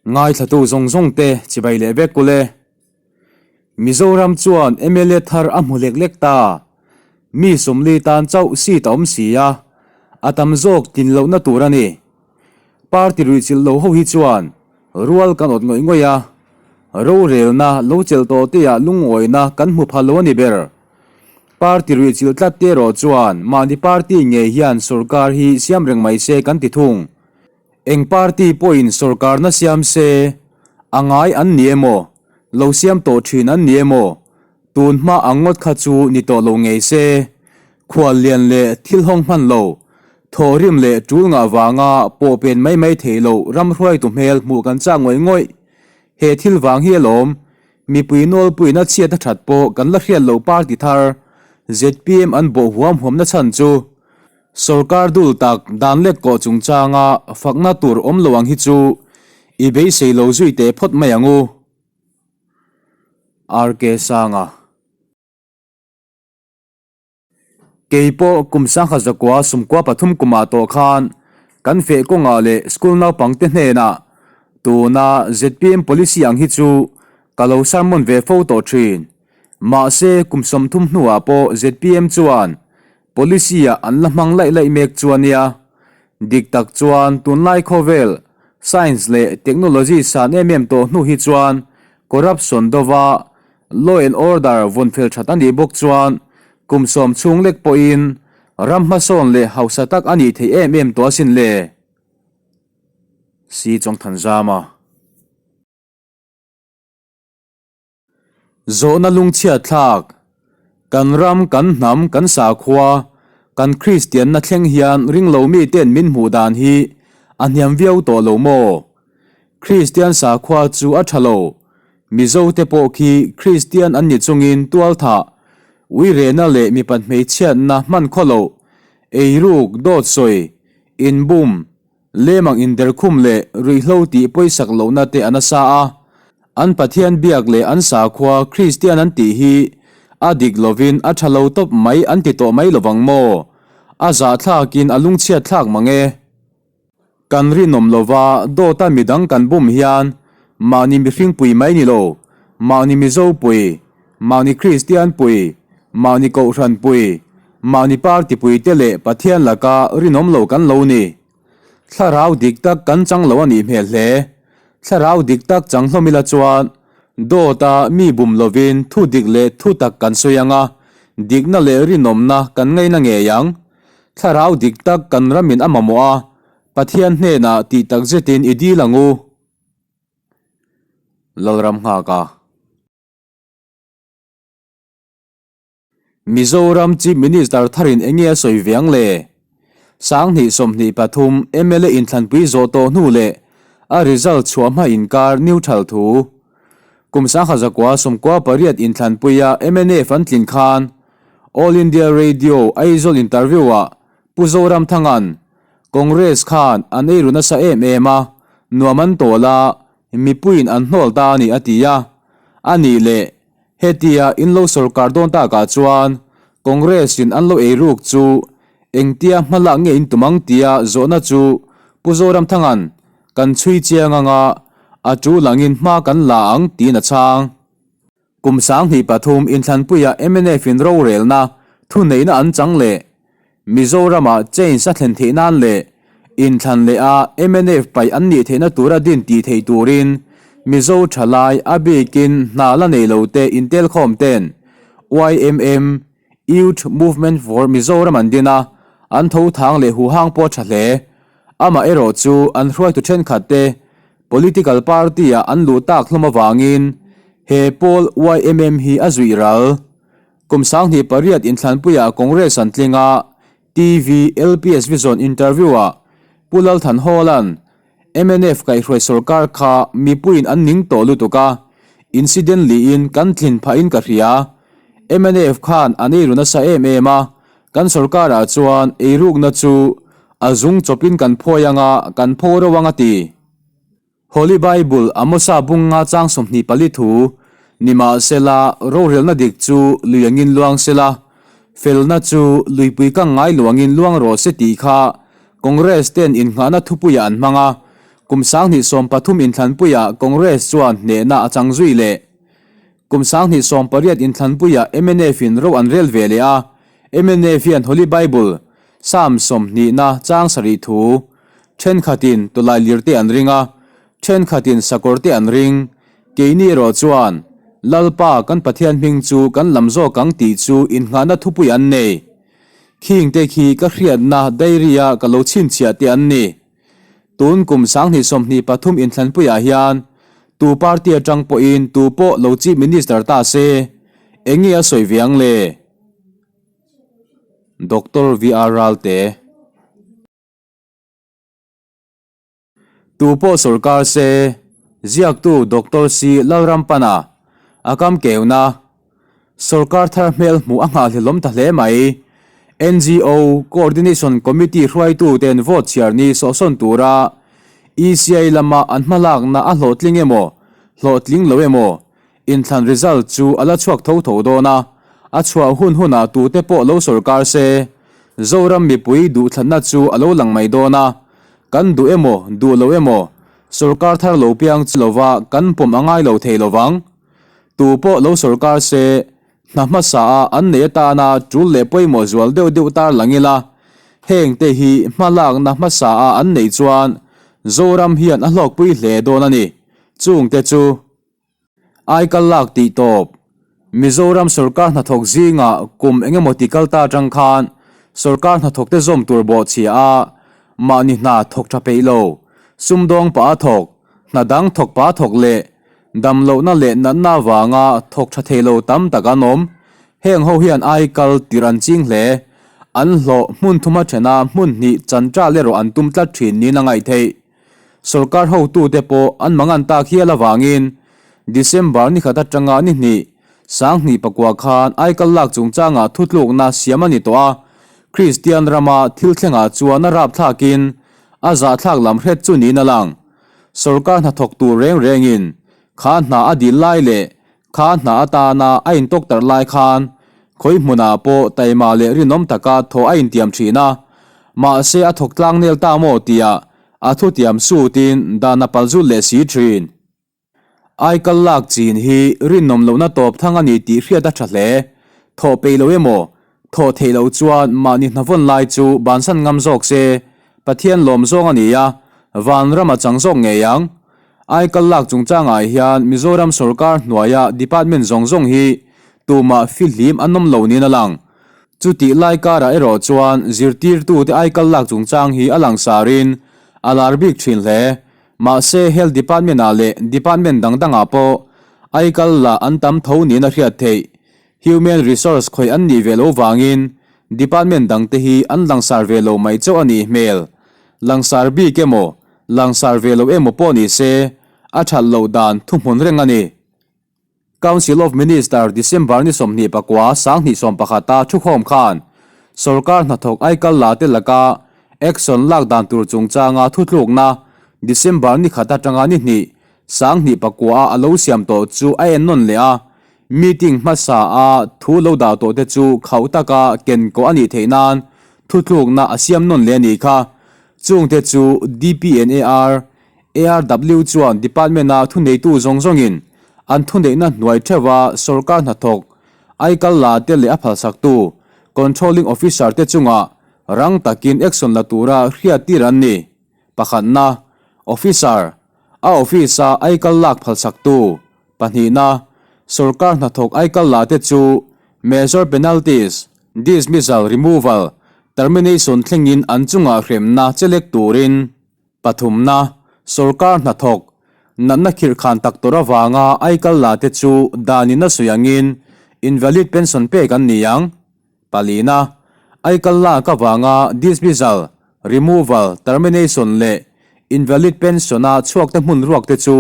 Ngaithlatu zawng zawng te chibai leh vek ule. Mizoram chuan mla thar a hmu lek lek ta. Mi sawmli tan chauh seat a awm si a, a tam zawk tlin lohna tur a ni. Party ruihchilh lo ho hi chuan rual kan awt ngawih ngawih a, rorelna lo chelh tawh te ah lungawina kan hmu pha lo a ni ber. Party ruihchilh tlat te erawh chuan mahni party ngei hian sorkar hi siam reng mai se kan ti thung. Eng party pawhin sorkarna siam se a ngai an ni emaw, lo siam tawh thin an ni emaw, tun hma ang ngawt kha chu ni tawh lo ngei se. Khual lian leh thil hawng hman lo, thawhrim leh tul ngah vanga pawh pen mai mai theih loh ram hruaitu hmel hmuh kan chak ngawih ngawih. He thil vang hi alawm, mipui nawlpuiin a chhiat a that pawh kan la hriat loh party thar zpm an bawh huam huamna chhan chu. Sorkar dul tak dan let kawh chungchanga fakna tur awm lo ang hi chu i beisei lo zui teh phawt mai ang u. RK Sanga. Kei pawh kum sangha zakua sumkua pathum kumah tawh khan kan feh kawngah leh school naupangte hnenah tuna zpm policy ang hi chu ka lo sermon ve fo tawh thin. Mahse kum 30 hnuah pawh zpm chuan Policy ah an la hmang laih laih mek chu a nia. Dik tak chuan tunlai khawvel science leh technology san em em tawh hnu hi chuan corruption dova law and order vawn fel that a nih bawk chuan kum 10 chhung lek pawhin ram hmasawn leh hausa tak a nih theih em em tawh asin le. Si Chawngthanzama. Zawhna lungchhiat thlak, Kan ram, kan hnam, kan sakhua, kan Kristianna thleng hian ringlo mite'n min hmuh dan hi a hniam viau tawh lo maw? Kristian sakhua chu a tha lo. Mizote pawh khi Kristian an ni chungin tualthah, uirehna leh mipat hmeichhiatna hman khaw loh, eiruk, dawt sawi, inbum, Lemang inderkhum leh ruihhlo tih pawisak lohna te a nasa a, an Pathian biak leh an sakhua Kristian an tih hi a dik lovin a tha lo tawp mai an ti tawh mai lovang maw? A zahthlakin a lungchhiat thlak mang e. Kan rinawm lova dawta midang kan bum hian mahni mihring pui mai ni lo, mahni Mizo pui, mahni Kristian pui, mahni Kohhran pui, mahni party pui te leh Pathian laka rinawm lo kan lo ni. Thlarau dik tak kan chang lo a nih hmel hle. Thlarau dik tak chang hlawm ila chuan dawta mi bum lovin thu dik leh thu tak kan sawi ang a, dikna leh rinawmna kan ngaina ngei ang. Thlarau dik tak kan ramin a mamawh a, Pathian hnenah tih tak zetin i dil ang u. Lalram nghak a. Mizoram Chief Minister tharin enge a sawi ve ang le? Sanghnih 23 mla inthlanpui zawh tawh hnu leh a result chhuah hma inkar neutral thu. Kum 1998 inthlanpuia mnf an tlin khan All India Radio Aizawl interview-ah Pu Zoramthanga'n Congress khan an eiru nasa em em a, nuam an tawl a, mipuiin an hnawl ta a ni a ti a. A nih leh Hetia in lo sorkar dawn takah chuan Congress in an lo ei ruk chu engtia hma lak nge in tum ang tia zawhna chu Pu Zoramthanga'n kan chhui chiang anga a tu langin hma kan la ang tiin a chhang. Kum 23 inthlanpuia mnf in rorelna thuneihna an chang leh Mizoramah change a thlen theih nan leh inthlan leh a mnf paih an nih theihna tura din tih theih turin Mizo thalai a bikin hna la nei lo te intelkhawm ten YMM, Youth Movement for Mizoram an din a, an tho thang leh huhang pawh tha hle. Amaherawh chu an hruaitu thenkhat te political party ah an luh tak hlawm avangin he pawl YMM hi a zuih ral. Kum 28 inthlanpuiah Congress an tling a, TV, LPS Vision interview-ah Pu Lalthan Hawla'n mnf kaihhruai sorkar kha mipuiin an ning tawh lutuk a, incident liin kan tlin phahin ka hria. Mnf khan an eiru nasa em em a, kan sorkarah chuan eirukna chu a zung chawpin kan phawi anga kan pho reuh ang a ti. Holy Bible Amosa bunga chang 24 thu, Nimahsela, rorelna dik chu lui angin luang sela, felna chu luipui kang ngai luangin luang rawh se tih kha Congress ten innghahna thupuiah an hmang a. Kum 2013 inthlanpuiah Congress chuan hnehna a chang zui leh. Kum 2018 inthlanpuiah mnf in ro an rel ve leh a, mnf hian Holy Bible, Psalm sawmhnihna chang sarih thu, thenkhatin tawlailir te an ring a, thenkhatin sakawr te an ring, keini erawh chuan Lalpa kan Pathian hming chu kan lam zawk ang tih chu innghahna thupui an nei. Khing te khi ka hriatna diary a ka lo chhinchhiah te an ni. Tun kum 2023 inthlanpuiah hian tu party atang pawhin tu pawh lo Chief Minister ta se, eng nge a sawi ve ang le? Doctor VR Ralte. Tu pawh sawrkar se, ziaktu Doctor C Lalrampana a kam keuna sawrkar thar hmel hmuh a nghahhlelawm ta hle mai. NGO Coordination Committee hruaitu ten vote chhiar ni sawhsawn tura ECI lama an hmalakna a hlawhtling emaw, hlawhtling lo emaw Inthlan result chu a la chhuak tho tho dawn a, a chhuah hun hunah tute pawh lo sawrkar se, Zoram mipui duhthlanna chu a lo lang mai dawn a, kan duh emaw duh lo emaw sawrkar thar lo piang chi lova kan pawm a ngai lo thei lovang. Tu pawh lo sawrkar se, hna hmasa a an nei atana tul leh pawimawh zual deuh deuh tar lang ila, heng te hi hma lakna hmasa a an neih chuan Zoram hian a hlawkpui hle dawn a ni. Chungte chu. Aikal lak tih tawp. Mizoram sawrkar hnathawk zingah kum eng emaw ti kal ta atang khan sawrkar hnathawkte zawm tur bawhchhia a, mahni hna thawk tha peih lo, sumdawng pah a thawk, hna dang thawk pah a thawk leh damlohna leh natna avanga thawk tha thei lo tam tak an awm. Heng ho hian aikal tirh an ching hle. An hlawh hmun thuma thena hmun hnih chan ṭal erawh an tum tlat ṭhin niin a ngaih theih. Sorkar hotute pawh an mangan tak hial avangin December ni khat atanga ni hnih, 2009 khan aikal lak chungchangah thutlukna siam a ni tawh a, Kristian rama thil thlengah chuan a rapthlakin a zahthlak lam hret chu niin a lang. Sorkar hnathawk tur reng rengin kha hna a dil lai leh Kha hna atana a intawktarh lai khan khawi hmunah pawh taima leh rinawm taka thaw a intiam thin a, mahse a thawk tlang nel ta maw tia a thutiam sutin dan a pal zut leh si thin. Aikal lak chin hi rinawm lohna tawp thang a ni tih hriat a tha hle. Thawh peih lo emaw, thawh theih loh chuan mahni hnavawn lai chu bansan ngam zawk se, Pathian lawm zawng a ni a, vanram a chang zawk ngei ang. Aikal lak chungchangah hian Mizoram sawrkar hnuaia department zawng zawng hi tumah fihlim an awm lo niin a lang. Chutih lai karah erawh chuan zirtirtute aikal lak chungchang hi a langsarin a lar bik thin hle. Mahse Health Department-ah leh department dang dangah pawh aikal la an tam tho niin a hriat theih. Human Resource khawih an nih ve lo vangin department dangte hi an langsar ve lo mai chauh a nih hmel. Langsar bik emaw Langsar ve lo emaw pawh ni se, a that loh dan thuhmun reng a ni. Council of Minister December ni 29 2011 a thukhawm khan sawrkar hnathawk aikal la te laka action lak dan tur chungchanga thutlukna December ni khat atanga ni hnih 2009 a a lo siam tawh chu a ennawn leh a, meeting hmasa a thu lo dah tawh te chu khauh taka ken kawh a nih theih nan thutlukna a siam nawn leh a nih kha. Chungte chu DPNAR, ARW chuan Department-a thuneitu zawng zawngin an thuneihna hnuai theuha sawrkar hnathawk, aikal la te leh a phalsaktu, Controlling Officer te chungah rang takin action la tura hriattir an ni. Pakhatna, Officer, a office-a aikal lak phalsaktu, Pahnihna, sawrkar hnathawk aikal la te chu major penalties, dismissal, removal, termination thlengin an chungah hremna chelek turin. Pathumna, sawrkar hnathawk, natna khirhkhan tak tur avanga aikal la te chu danin a sawi angin invalid pension pek an ni ang. Palina, aikal lak avanga dismissal, removal, termination leh invalid pension-a chhuakte hmun ruakte chu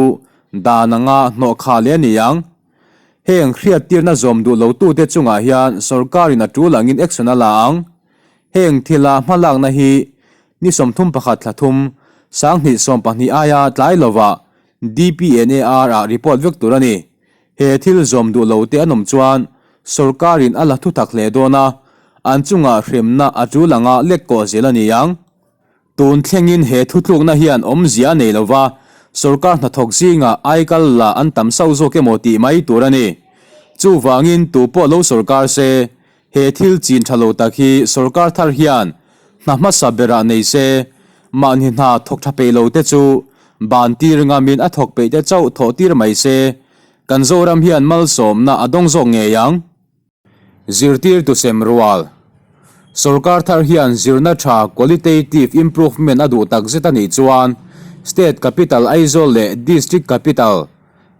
dan anga hnawh khah leh a ni ang. Heng hriattirna zawm duh lotute chungah hian sorkarin a tul angin action a la ang. Heng thila hmalakna hi ni 31 thla thum, 2012 aia tlai lovah DPNAR-ah report vek tur a ni. He thil zawm duh lo te an awm chuan sorkarin a la thutak hle dawn a, an chungah hremna a tul anga lek kawh zel a ni ang. Tun thlengin he thutlukna hian awmzia a nei lo va, sorkar hnathawk zingah aikal la an tam sauh zawk emaw tih mai tur a ni. Chuvangin tupawh lo sorkar se, he thil chin tha lo tak hi sorkar thar hian hna hmasa berah nei se, mahni hna thawk tha peih lo te chu ban tir ngamin a thawk peih te chauh thawh tir mai se, kan Zoram hian malsawmna a dawng zawk ngei ang. Zirtirtu sem rual. Sorkar thar hian zirna tha qualitative improvement a duh takzet a nih chuan State Capital Aizawl leh District Capital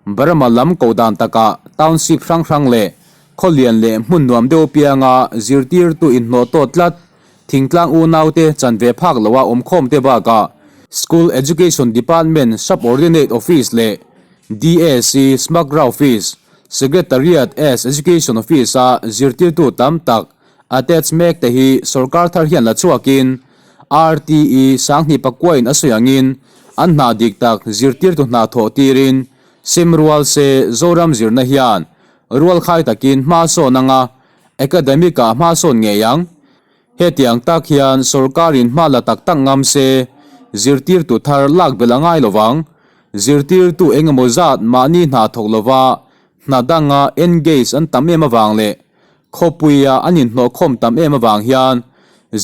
Burma lam koh dan takah township hrang hrang leh khaw lian leh hmun nuam deuh pianga zirtirtu inhnawh tawt tlat thingtlang unaute chanve phak loha awmkhawm te bakah School Education Department Subordinate Office leh DAC Smagra Office, Secretariat as Education Office-a zirtirtu tam tak attach mek te hi sorkar thar hian la chhuakin RTE 2000 pakuain a sawi angin an hna dik tak zirtirtu hna thawh tirin sem rual se Zoram zirna hian rualkhai takin hma sawn anga academic-ah hma sawn ngei ang. Hetiang tak hian sorkarin hma la tak tak ngam se, zirtirtu thar lak belh a ngai lovang. Zirtirtu eng emaw zat mahni hna thawk lova hna danga engage an tam em avang leh khawpuia an inhnawhkhawm tam em avang hian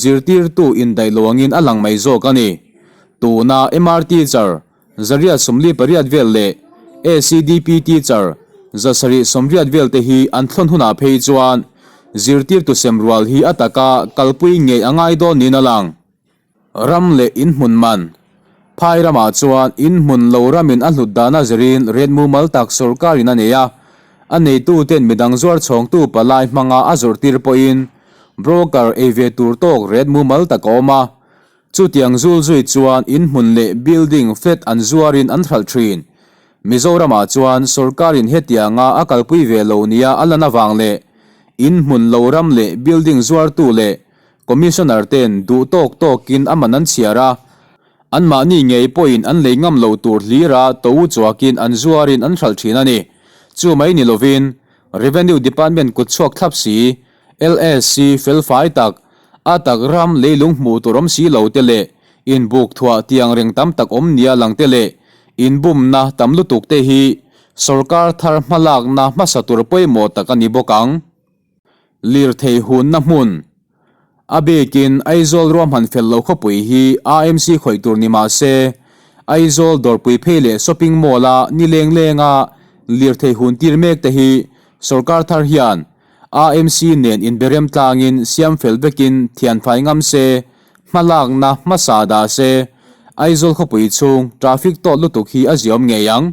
zirtirtu indaih lo angin a lang mai zawk a ni. Tuna MR teacher Zariat 48 vel leh ACDP teacher 780 vel te hi an thlawn hunah phei chuan zirtirtu sem rual hi a taka kalpui ngei a ngai dawn niin a lang. Ram leh inhmun man. Phai ramah chuan inhmun lo ramin a hlut dana zirin ret mumal tak sorkarin a nei a, a neituten midang zuar chhawngtu palai hmanga a zawrhtir pawhin broker ei ve tur tawk ret mumal tak a awm a, Chutiang zul zui chuan in hmun leh building flat an zuarin an hralh thin. Mizoramah chuan sorkarin hetianga a kalpui ve lo nia a lan avang leh in hmun lo ram leh building zuartu leh commissioner ten duh tawk tawkin a man an chhiar a, anmahni ngei pawhin an lei ngam lo tur hlira to u chuakin an zuarin an hralh thin a ni. Chu mai ni lovin Revenue Department kutchhuak thlap si LSC felfai tak, a tak ram leilung hmuh tur awm si lo te leh inbuk thuah tiang reng tam tak awm nia lang te leh inbumna tam lutuk te hi sorkar thar hmalakna hmasa tur pawimawh tak a ni bawk ang. Lirthei hunna hmun A bikin Aizawl ruahman fel lo khawpui hi AMC khawih tur ni mah se, Aizawl dawrpui phei leh shopping mall-a ni leng lenga lirthei hun tir mek te hi sorkar thar hian AMC nen inberem tlangin siam fel vekin thianfai ngam se, hmalakna hmasa dah se, Aizawl khawpui chhung traffic tawt lutuk hi a ziawm ngei ang.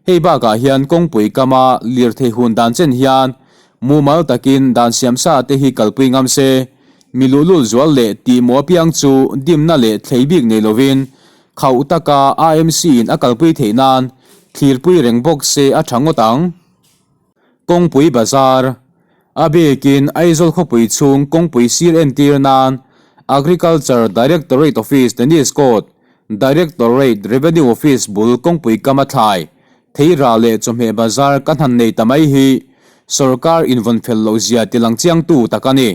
Hei bakah hian kawngpui kama lirthei hun dan chen hian mumal takin dan siamsa te hi kalpui ngam se, mi luhlul zual leh tihmawh apiang chu dimna leh thlei bik nei lovin khauh taka AMC in a kalpui theih nan thlirpui reng bawk se a tha ngawt ang. Kawngpui Bazar, A bikin Aizawl khawpui chhung kawngpui sir entir nan Agriculture Directorate Office Tennis Court, Directorate Revenue Office bul kawngpui kam a thlai, Theira leh chawhmeh bazar ka hnan nei ta mai hi sorkar invawn fel loh zia tilang chiangtu tak a ni.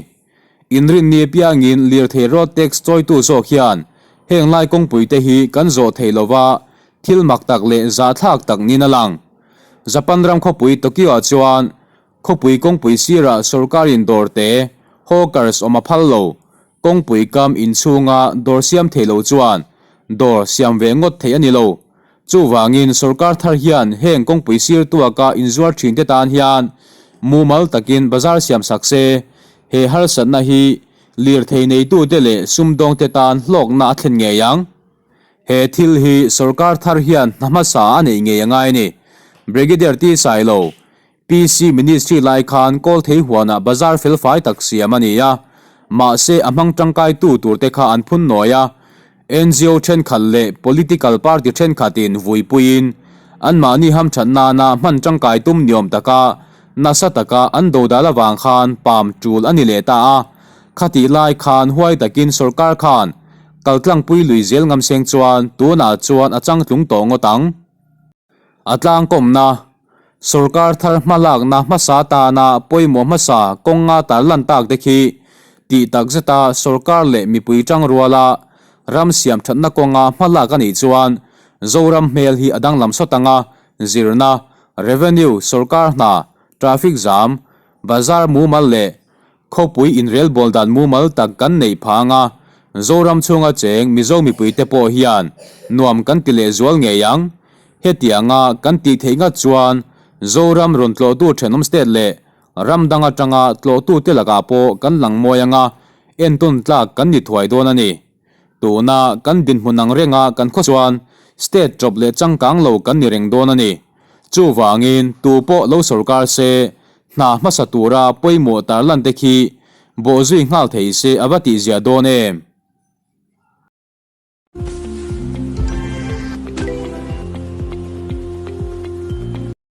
Inrinni apiangin lirthei road tax chawitu zawk hian heng lai kawngpui te hi kan zawh theih lova thil mak tak leh zahthlak tak niin a lang. Japan ram khawpui Tokyo-ah chuan khawpui kawngpui sirah sorkarin dawr te, hawkers awm a phal lo. Kawngpui kam inchhunga dawr siam thei lo chuan dawr siam ve ngawt theih a ni lo. Chuvangin sorkar thar hian heng kawngpui sir tuaka inzuar thin te tan hian mumal takin bazar siam sak se, he harsatna hi lirthei neitute leh sumdawngte tan hlawkna a thlen ngei ang. He thil hi sorkar thar hian hna hmasa a neih ngei a ngai a ni. Brigadier T Sailo, PC Ministry lai khan Kawlthei huanah bazar felfai tak siam a ni a, mahse a hmang tangkaitu turte kha an phun nawi a. NGO thenkhat leh political party thenkhatin vuipuiin anmahni hamthat nana hman tangkai tum niawm taka nasa taka an dodal avang khan pam tul a ni leh ta a. Khatih lai khan huai takin sorkar khan Kaltlangpui lui zel ngam seng chuan tunah chuan a changtlung tawh ngawt ang. A tlangkawmna, Sorkar thar hmalakna hmasa tana pawimawh hmasa kawnga tarlan tak te khi tih tak zeta sorkar leh mipui tangruala Ram siam thatna kawnga hma lak a nih chuan Zoram hmel hi a danglam sawt anga zirna, revenue, sorkar hna, traffic jam, bazar mumal leh khawpui inrelbawl dan mumal tak kan neih phah anga Zoram chhunga cheng Mizo mipuite pawh hian nuam kan ti lehzual ngei ang. Hetianga kan tih theih ngat chuan Zoram rawn tlawhtu thenawm state leh Ram dang atanga tlawhtute lakah pawh kan lang mawi anga entawn tlak kan ni thuai dawn a ni. Tuna kan dinhmun ang renga kan khaw chuan state ṭawp leh changkang lo kan ni reng dawn a ni. Chuvangin tu pawh lo sorkar se, hna hmasa tura pawimawh tarlan te khi bawhzui nghal thei se a va tihzia dawn em?